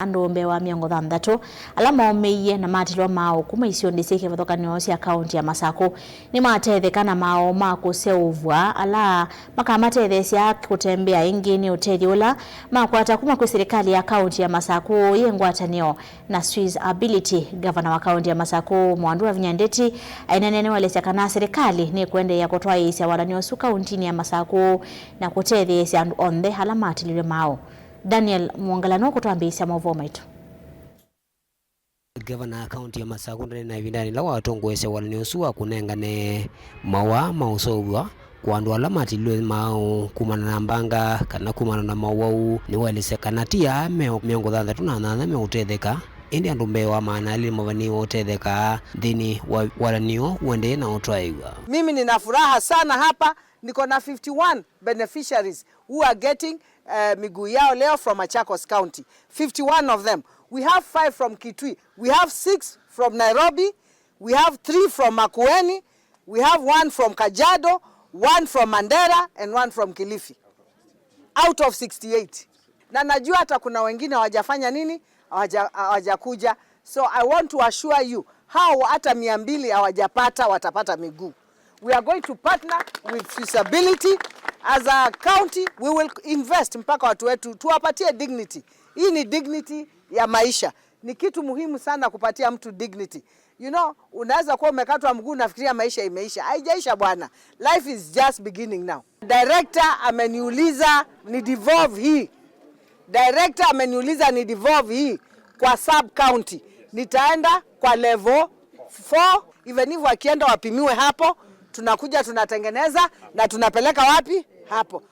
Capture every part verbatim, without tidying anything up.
andũ mbee wa mĩongo thanthatũ ala maũmĩie na matilwa maaũ kuma isionĩ syĩ kĩvathũkany'o sya kaũnti ya Masaku nĩmatetheka na maaũ ma kũseũvw'a ala makamatetheesya kũtembea ĩngĩ nĩ ũtethyo ũla makwata kuma kwĩ silikalĩ ya kaũnti ya Masaku yĩ ngwatanĩo na Swiss Ability. Ngavana wa kaũnti ya Masaku, Mwandu Wavinya Ndeti, aineenea nĩwaelesya kana silikalĩ nĩkũendeea kũtwaĩĩsya walany'o ũsu kaũntinĩ ya Masaku na kũtetheesya andũ onthe ala matililwe maaũ. Daniel Mwongela nũkũtwambĩĩsya maũvoo maitũ. Ngavana wa kaũnti ya Masaku ndanena ĩvindanĩ ĩla watongoesya walany'o ũsu wa kũnengane maũa ma ũseũvw'a kwa andũ ala matililwe maaũ kumana na mbanga kana kumana na mowau. Nĩwaelesya kana ti aa me mĩongo thanthatũ na nyanya meũtetheka, ĩndĩ andũ mbee wa maana elĩ nĩmavanĩĩwe ũtetheka nthĩnĩ wa walany'o ũendee na ũtwaĩw'a. Mimi nina furaha sana hapa, niko na fifty-one beneficiaries who are getting, eh, miguu yao leo from Machakos County. Fifty-one of them. We have five from Kitui. We have six from Nairobi. We have three from Makueni. We have one from Kajiado, one from Mandera, and one from Kilifi. Out of sixty-eight. Na najua hata kuna wengine hawajafanya nini? Hawaja-, hawajakuja. So I want to assure you, hao hata mia mbili hawajapata, watapata miguu. We are going to partner with Swiss Ability. As a county, we will invest mpaka watu wetu, tuwapatie dignity. Hii ni dignity ya maisha. Ni kitu muhimu sana kupatia mtu dignity. You know, unaweza kuwa umekatwa mguu, unafikiria maisha imeisha. Haijaisha bwana. Life is just beginning now. Director ameniuliza ni devolve hii. Director ameniuliza ni devolve hii kwa sub county. Nitaenda kwa level four, even if wakienda wapimiwe hapo, tunakuja tunatengeneza na tunapeleka wapi? Hapo.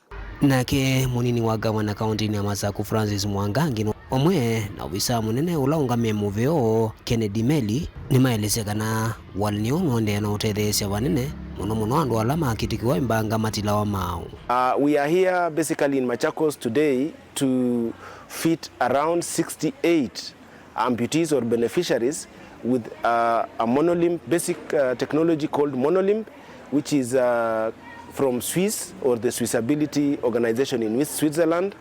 Nake mũnini wa ngavana kaũntinĩ ya Masaku, Francis Mwangangi, vamwe na ovisaa mũnene ũla ũngamĩe mũvea ũũ, Kennedy Meli, nĩmaelesya kana walany'o ũũ nũendeea na ũtetheesya vanene mũno mũno andũ ala makĩtĩkĩwa mbanga matilawa maaũ. Uh, we are here basically in Machakos today to fit around sixty-eight amputees or beneficiaries with, uh, a monolimb, basic, uh, technology called monolimb, which is, uh, from Swiss or the Swiss Ability Organization in Swiss-, Switzerland.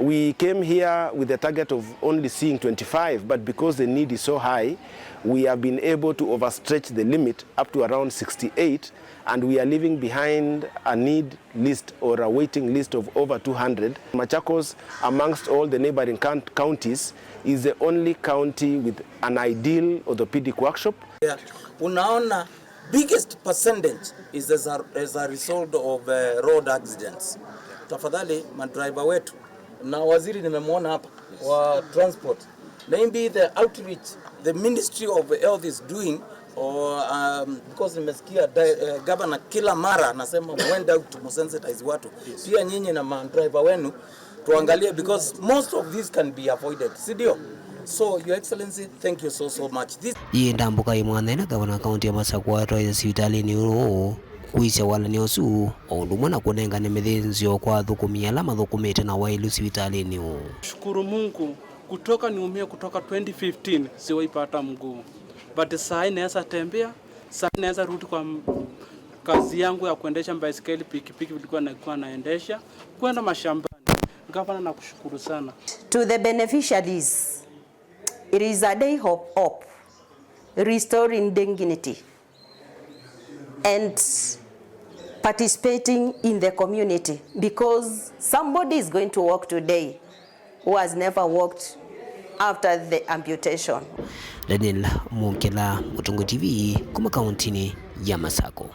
We came here with the target of only seeing twenty-five, but because the need is so high, we have been able to overstretch the limit up to around sixty-eight, and we are leaving behind a need list or a waiting list of over two hundred. Machakos, amongst all the neighboring coun-, counties, is the only county with an ideal orthopedic workshop. Yeah. Unaona, biggest percentage is as a, as a result of, uh, road accidents. Tafadhali, madriver wetu, na waziri nimemwona hapa wa transport, maybe the outreach the Ministry of Health is doing, or, um, because nimesikia di-, uh, governor kila mara anasema mwende out to sensitize watu. Pia nyinyi na madriver wenu tuangalie, because most of this can be avoided, si ndio? So, Your Excellency, thank you so, so much. This Yĩ ndambũka ĩ mwanya ĩla ngavana wa kaũnti ya Masaku atwaĩte sivitalĩnĩ ũũ kwĩsya walany'o ũsu, o ũndũ ũmwe na kũnengane mĩthĩnzĩo kwa athũkũmi ala mathũkũmĩte na waĩlu sivitalĩnĩ ũũ. Shukuru Mungu, kutoka niumie kutoka twenty fifteen siwaipata mguu. But saa hii naweza tembea, saa hii naweza rudi kwa m-, kazi yangu ya kuendesha baisikeli, pikipiki nilikuwa nakuwa naendesha, kwenda mashambani. Gavana, nakushukuru sana. To the beneficiaries, it is a day of hope, restoring dignity and participating in the community, because somebody is going to walk today who has never walked after the amputation. Daniel Mukila, Mũtũngũ T V, kuma kaũntinĩ ya Masaku.